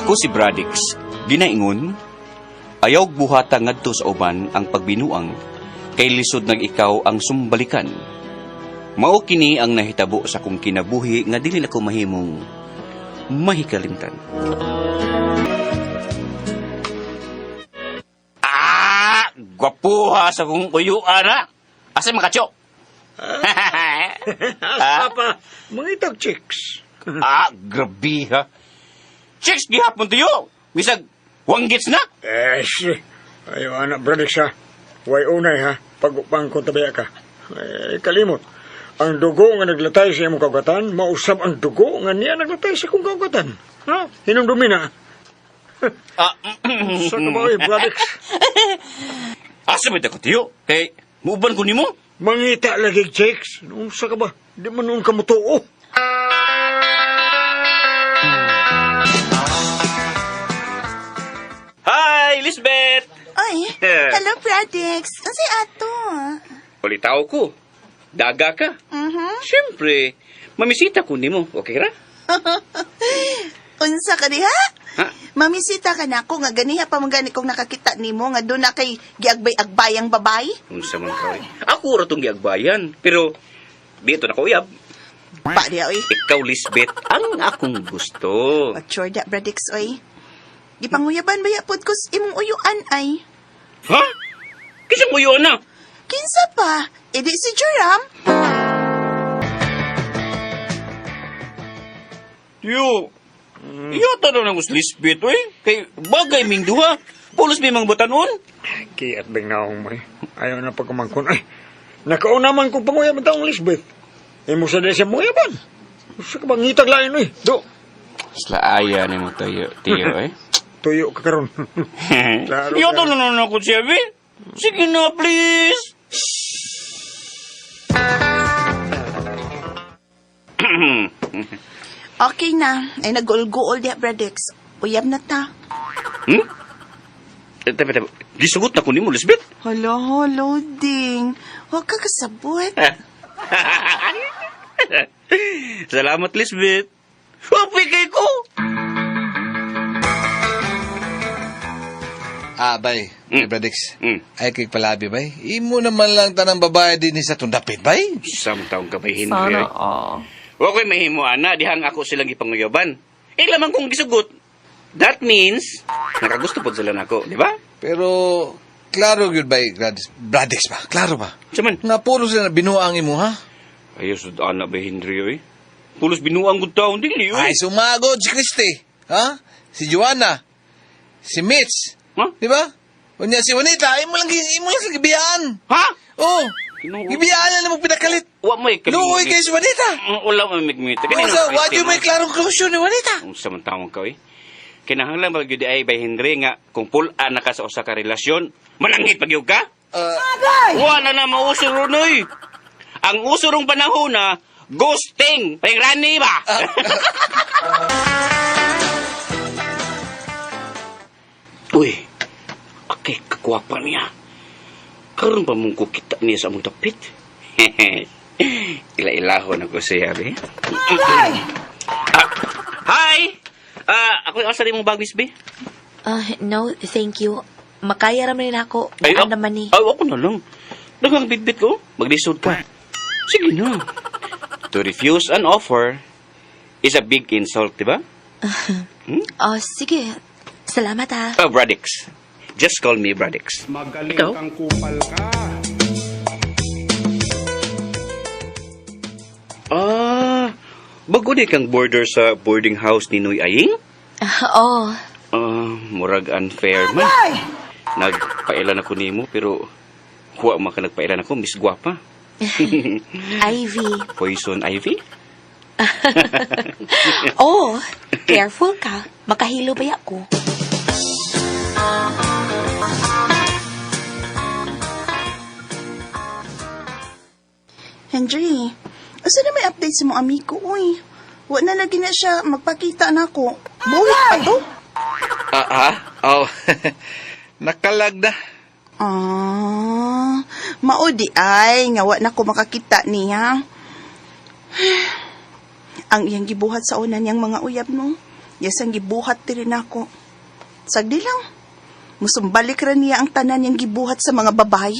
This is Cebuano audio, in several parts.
Ako si Bradix. Ginaingon, ayaw buhata ngadto sa uban ang pagbinuang kay lisod nag ikaw ang sumbalikan. Mao kini ang nahitabo sa akong kinabuhi nga dili nako mahimong mahikalimtan. Ah, gwapuha sa kong uyuan ha. Asa makatyo? Ah, Papa, mangitag chicks. Ah, grabe ha. Chicks gihapon tuyo. Bisag wanggits na. Eh, si. Ayo, anak, Bradix, ha. Way unay, ha. Pag-upang kung tabiya ka. Eh, kalimot. Ang dugo nga naglatay sa imong kagatan, mausab ang dugo nga niya naglatay sa kong kagatan. Ha? Hinumdumi na. Ah, Sa ka ba, oy, Bradix? Asa ba ko tiyo? Kay muuban ko nimo. Mangita lagi, chicks. Unsa ka ba? Di man noon ka mutuo. Hi, Lisbeth. Ay, hello, Pradix. Unsay ato? Ulitaw ko. Daga ka. Siyempre, mamisita ko nimo. Okay ra? Unsa ka diha? Ha? Mamisita ka na ako nga ganiha pa man gani kong nakakita nimo nga doon na kay giagbay-agbayang babay. Unsa man ka, oy. Ako ra tong giagbayan, pero dito na ko uyab. Pa diha oy. Ikaw, Lisbeth, ang akong gusto. Mature da, Bradix oy. Gipanguyaban ba ya pod ko sa imong uyuan ay? Ha? Kinsa mo yun na? Kinsa pa? Idi si Joram. Tiyo, iyo tanong na ko si Lisbeth, oy. Kay bagay ming duha. Pulos may mga butanon. Kiat bang naong mo, eh. Ayaw na pagkumangkon. Ay, nakauna man kong panguyaban taong Lisbeth. Imo sa di siya muyaban. Unsa ka ba ngitag lain, oy? Do, Slaaya ni mo tayo, tiyo, eh. tuyo ka karon. Klaro Iyo ka. tanong na ako siya, be. Sige na, please. Okay na. Ay nagulguol diha, Bradix. Uyab na ta. Hmm? Eh, Tabi, tabi. Gisugot na ko nimo, Lisbeth. Hala, loading. Huwag ka kasabot. Salamat, Lisbeth. Happy kay ko. Ah, bay. Bradix. Ay, kay palabi, bay. Imo naman lang tanang babae din sa tundapit, bay. Isang taong ka ba, Henry? Sana ay. all. Wa ko'y mahimo, ana. Dihang ako silang gipanguyaban. Eh, lamang kong gisugot. That means, nakagusto po sila nako, di ba? Pero, klaro gyud bay, Gladys. Bradix ba? Klaro ba? Saman. Nga puro sila binuang imo, ha? Ayos, ana ba, Henry, oy? Pulos binuang gud taon, dili, oy. Ay, sumagod si Christy. Ha? Si Joanna. Si Mitch. Ha? Di ba? Unya si Juanita, imo lang sa gibiyaan. Ha? Oh, Ginoo. gibiyaan lang mo pinakalit. Wa may kami. Luoy kay si Juanita. Wala may migmita. Unsa, wa gyud may klarong closure ni Juanita. Unsa man taon ka, oy? Kinahanglan ba gyud ay bay Henry nga kung pul-a na ka sa usa ka relasyon, mananghit pa gyud ka? Wala na mauso ron, oy. Ang uso rong panahon na ghosting, rani ba? Uy, akay kakwapa niya. Karon pa mong kukita niya sa among tapit. Ila-ilahon ako siya, be. Ah, hi! Ah, ako yung asa rin mong bag, Miss B? Ah, no, thank you. Makaya raman nila ako. Daan naman ni. Ay, ako na lang. Daghang bitbit ko. Maglisod ka. Sige na. To refuse an offer is a big insult, di ba? Oh, sige. Salamat ah. Oh, Bradix. Just call me Bradix. Magaling Ikaw? kang kupal ka. Ah, bago di kang border sa boarding house ni Noy Aying? Oh, Ah, murag unfair man. Nagpailan ako nimo pero huwa man ka nagpailan ako, Miss Guapa. Ivy. Poison Ivy? Oh, careful ka. Makahilo ba ako? Henry, asa na may update sa mong amigo, uy? Wa na lagi na siya magpakita na ako. Buhit pa to? Ah, ah? Oh. Nakalag na. Ah, mao di ay nga wa na ko makakita niya. Ang iyang gibuhat sa una niyang mga uyab no. Yes, ang gibuhat diri nako. Sagdi lang. Musumbalik ra niya ang tanan niyang gibuhat sa mga babae.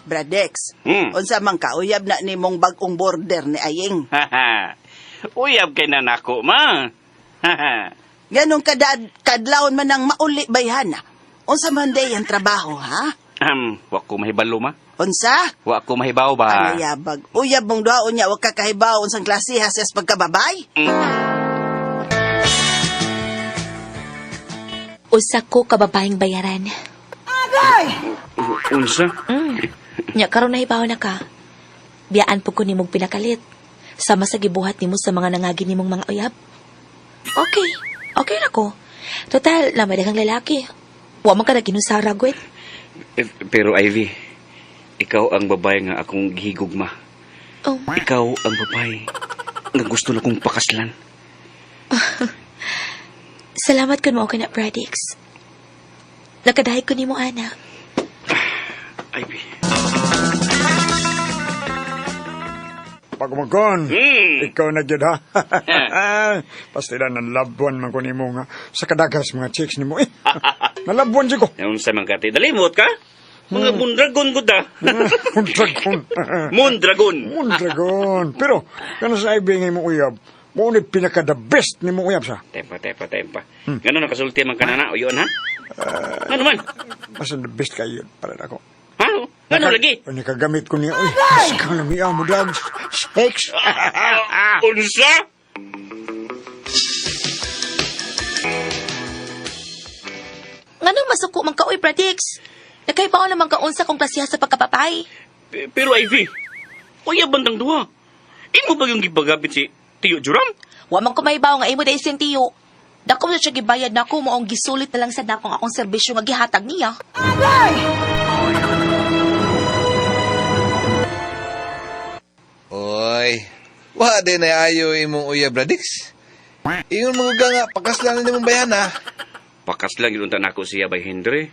Bradex, unsa man kauyab na nimong bag-ong border ni Aying? Uyab kay na nako, ma. Ganong kadad kadlawon man ang mauli bayhana. Unsa man day ang trabaho, ha? Wa ko mahibalo, ma. Unsa? Wa ko mahibaw ba? Ano yabag? Uyab mong duhaon niya, wag ka kahibaw unsang klase ha sa pagkababay? Usa ko ka babaeng bayaran. Unsa? Nya karon nahibaw na ka. Biyaan po ko nimong pinakalit. Sama sa gibuhat nimo sa mga nangagi nimong mga uyab. Okay. Okay na ko. Total, lamay daghang lalaki. Wa man ka na ginusara, Gwen. Eh, pero Ivy, ikaw ang babae nga akong gihigugma. Oh, Ikaw ang babae nga gusto na kong pakaslan. salamat kun mo ka na, Bradix. Nakadahi ko nimo, ana. Ivy. Pagmangkon, ikaw na gyud ha. Pastila ng labuan man ko nimo nga sa kadagas mga chicks nimo. Eh, nalabuan siya ko. Unsa man ka, te? Dalimot ka? Mga mundragon gud ah. Mundragon. Mundragon. Mundragon. Pero, kana sa Ivy nga imong uyab, mo ni pinaka the best nimo uyab sa. Tempa, tempa, tempa. Ganun nakasulti man ka na na, uyon ha? Ano man? Basta the best kayo para nako. Ha? Ano lagi? Nakagamit ko niya. Uy, mas kang lamiya mo dag. Sex. Unsa? Nganong masuko man ka, uy, Bradix? Nakahibaw naman ka unsa kong klasiha sa pagkapapay. Pero Ivy, uyab bandang duha. Imo ba yung gibagabit si Tiyo Juram? Wa man ko mahibaw nga imo dahil sentiyo. Dako mo siya gibayad nako mo ang gisulit na lang sa dakong akong serbisyo nga gihatag niya. Oy, wa din na ayo imong uyab, Bradix. Ingon mo ka nga, pakaslanan nimong bayan ha. Pakaslan yun unta nako siya by Henry.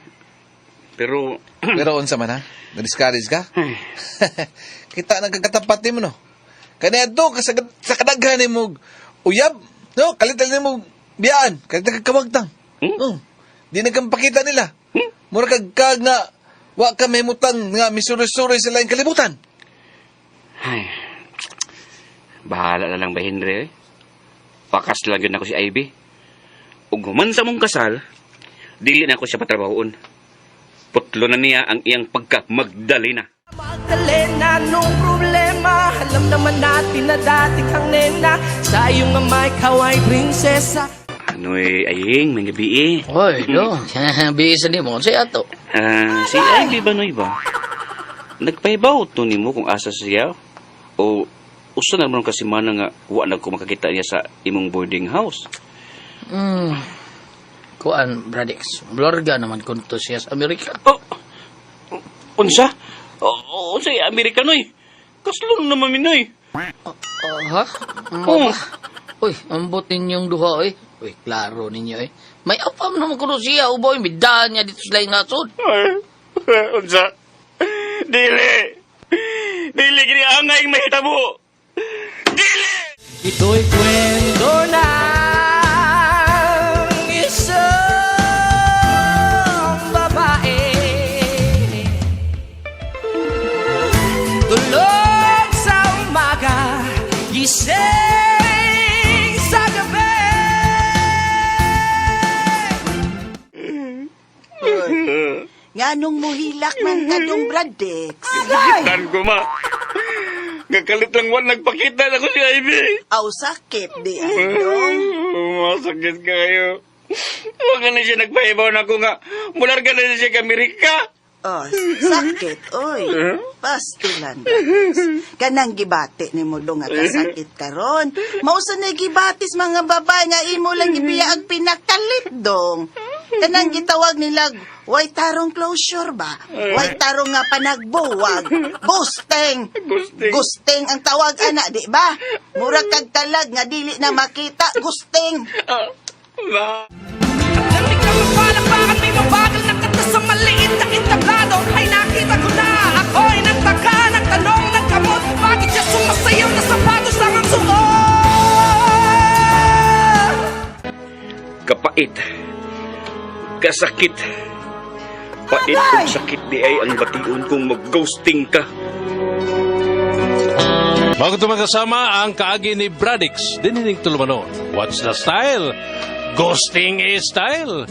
Pero, Pero unsa man ha? Na-discourage ka? Kita nang kagkatapat nimo no. Kaniadto ka sa kadaghan nimo uyab, no? Kalitan nimo biyaan, kalitan kag kawagtang. Hmm? Oh, di na kang pakita nila. Mura kag kag nga wa ka mahimutang nga misuri-suri sa laing kalibutan. ay, bahala na lang by Henry. Eh. Pakaslan yun ako si Ivy. Ug human sa mong kasal, dili na ako siya patrabahoon. Putlo na niya ang iyang pagka Magdalena. Magdalena, nung problema? Alam naman natin na dati kang nena. Sa iyong ama, ikaw ay prinsesa. Anoy, aying, may gabi eh. Oy, do. Bisa ni mo. Sa ato. Ah, si Ivy ba noy ba? Nagpahibaw to nimo kung asa siya o usa na man kasi mana nga wa na ko makakita niya sa imong boarding house. Kuan, Bradix. Blorga naman kun to siya sa Amerika. Oh, unsa? Oh, unsa Amerika noy? Kaslon naman minoy. Oh, ha? Oh. Mo ba? Uy, ambot ninyong duha, oy. Uy, klaro ninyo, eh. May apam naman kuno siya, uboy. Midaan niya dito sa laing nasod. Unsa? Dili. Dili gini angay mahitabo. Dili. Ito'y kwento ng isang babae. Tulog sa umaga, gising sa gabi. Nganong muhilak man kadong Bradix? Tan ko ma. Gakalit lang wa nagpakita na ko si Ivy. Aw sakit di ay dong. Masakit kayo. Huwag na siya nagpahibaw na ako nga. Mularga na siya ka Amerika. Oh, sakit, oy. Pastilan. Bradix. Kanang gibati ni mo dong nga kasakit karon. Mausa na gibatis mga babae nga imo lang gibiya ang pinakalit dong. Kanang gitawag nila way tarong closure ba? Way tarong nga panagbuwag. Ghosting. Ghosting. Ghosting ang tawag ana, di ba? Mura kag talag nga dili na makita, ghosting. Ah, ma. Lamig ng palakpakan, may mabagal na kanta sa maliit na entablado. Ay nakita ko na, ako'y nagtaka, nagtanong, nagkamot. Bakit siya sumasayaw na sapatos lang ang suot? Kapait. Kasakit. Pait ug sakit di ay ang bation kung mag-ghosting ka. Bago ito magkasama ang kaagi ni Bradix, dinining tulumanon. What's the style? Ghosting is style.